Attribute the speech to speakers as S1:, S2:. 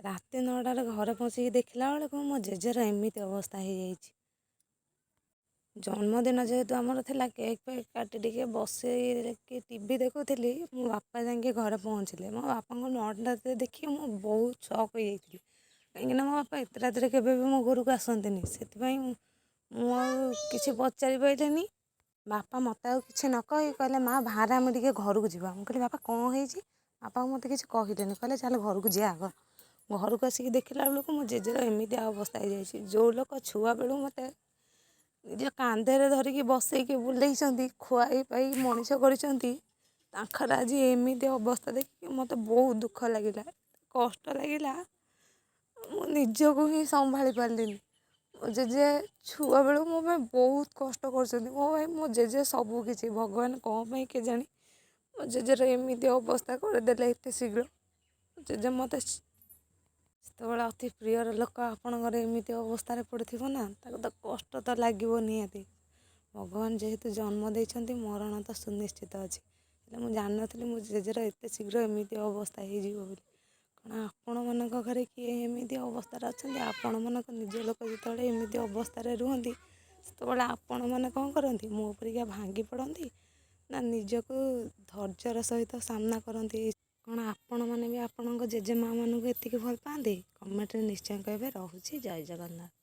S1: ରାତି 9ଟାରେ ଘରେ ପହଞ୍ଚିକି ଦେଖିଲା ବେଳକୁ ମୋ ଜେଜେର ଏମିତି ଅବସ୍ଥା ହେଇଯାଇଛି। ଜନ୍ମଦିନ ଯେହେତୁ ଆମର ଥିଲା, କେକ୍ ଫେକ୍ କାଟି ଟିକେ ବସିକି ଟିଭି ଦେଖୁଥିଲି। ମୋ ବାପା ଯାଇକି ଘରେ ପହଞ୍ଚିଲେ। ମୋ ବାପାଙ୍କୁ 9ଟା ରାତିରେ ଦେଖିକି ମୁଁ ବହୁତ ସକ୍ ହେଇଯାଇଥିଲି, କାହିଁକିନା ମୋ ବାପା ଏତେ ରାତିରେ କେବେ ବି ମୋ ଘରକୁ ଆସନ୍ତିନି। ସେଥିପାଇଁ ମୁଁ ଆଉ କିଛି ପଚାରି ପାରିଲିନି। ବାପା ମୋତେ ଆଉ କିଛି ନ କହି କହିଲେ, "ମା, ବାହାରେ, ଆମେ ଟିକେ ଘରକୁ ଯିବା।" ମୁଁ କହିଲି, "ବାପା, କ'ଣ ହେଇଛି?" ବାପା ମୋତେ କିଛି କହିଲେନି, କହିଲେ, "ଚାଲ ଘରକୁ ଯିବା ଆଗ।" ଘରକୁ ଆସିକି ଦେଖିଲା ବେଳକୁ ମୋ ଜେଜେର ଏମିତି ଅବସ୍ଥା ହେଇଯାଇଛି। ଯେଉଁ ଲୋକ ଛୁଆବେଳୁ ମୋତେ ନିଜ କାନ୍ଧରେ ଧରିକି ବସେଇକି ବୁଲେଇଛନ୍ତି, ଖୁଆଇ ପାଇ ମଣିଷ କରିଛନ୍ତି, ତାଙ୍କର ଆଜି ଏମିତି ଅବସ୍ଥା ଦେଖିକି ମୋତେ ବହୁତ ଦୁଃଖ ଲାଗିଲା, କଷ୍ଟ ଲାଗିଲା। ମୁଁ ନିଜକୁ ହିଁ ସମ୍ଭାଳି ପାରିଲିନି। ମୋ ଜେଜେ ଛୁଆବେଳୁ ମୋ ପାଇଁ ବହୁତ କଷ୍ଟ କରିଛନ୍ତି। ମୋ ପାଇଁ ମୋ ଜେଜେ ସବୁ କିଛି। ଭଗବାନ କ'ଣ ପାଇଁ କେଜାଣି ମୋ ଜେଜେର ଏମିତି ଅବସ୍ଥା କରିଦେଲେ ଏତେ ଶୀଘ୍ର। ଜେଜେ ମୋତେ ସେତେବେଳେ ଅତି ପ୍ରିୟର ଲୋକ ଆପଣଙ୍କର ଏମିତି ଅବସ୍ଥାରେ ପଡ଼ିଥିବ ନା, ତାକୁ ତ କଷ୍ଟ ତ ଲାଗିବ ନିହାତି। ଭଗବାନ ଯେହେତୁ ଜନ୍ମ ଦେଇଛନ୍ତି, ମରଣ ତ ସୁନିଶ୍ଚିତ ଅଛି। ହେଲେ ମୁଁ ଜାଣିନଥିଲି ମୋ ଜେଜେର ଏତେ ଶୀଘ୍ର ଏମିତି ଅବସ୍ଥା ହେଇଯିବ ବୋଲି। କ'ଣ ଆପଣମାନଙ୍କ ଘରେ କିଏ ଏମିତି ଅବସ୍ଥାରେ ଅଛନ୍ତି? ଆପଣମାନଙ୍କ ନିଜ ଲୋକ ଯେତେବେଳେ ଏମିତି ଅବସ୍ଥାରେ ରୁହନ୍ତି, ସେତେବେଳେ ଆପଣମାନେ କ'ଣ କରନ୍ତି? ମୋ ପରିକା ଭାଙ୍ଗି ପଡ଼ନ୍ତି ନା ନିଜକୁ ଧୈର୍ଯ୍ୟର ସହିତ ସାମ୍ନା କରନ୍ତି? କ'ଣ ଆପଣମାନେ ବି ଆପଣଙ୍କ ଜେଜେମା ମାନଙ୍କୁ ଏତିକି ଭଲ ପାଆନ୍ତି? କମେଣ୍ଟରେ ନିଶ୍ଚୟ କହିବେ। ରହୁଛି, ଜୟ ଜଗନ୍ନାଥ।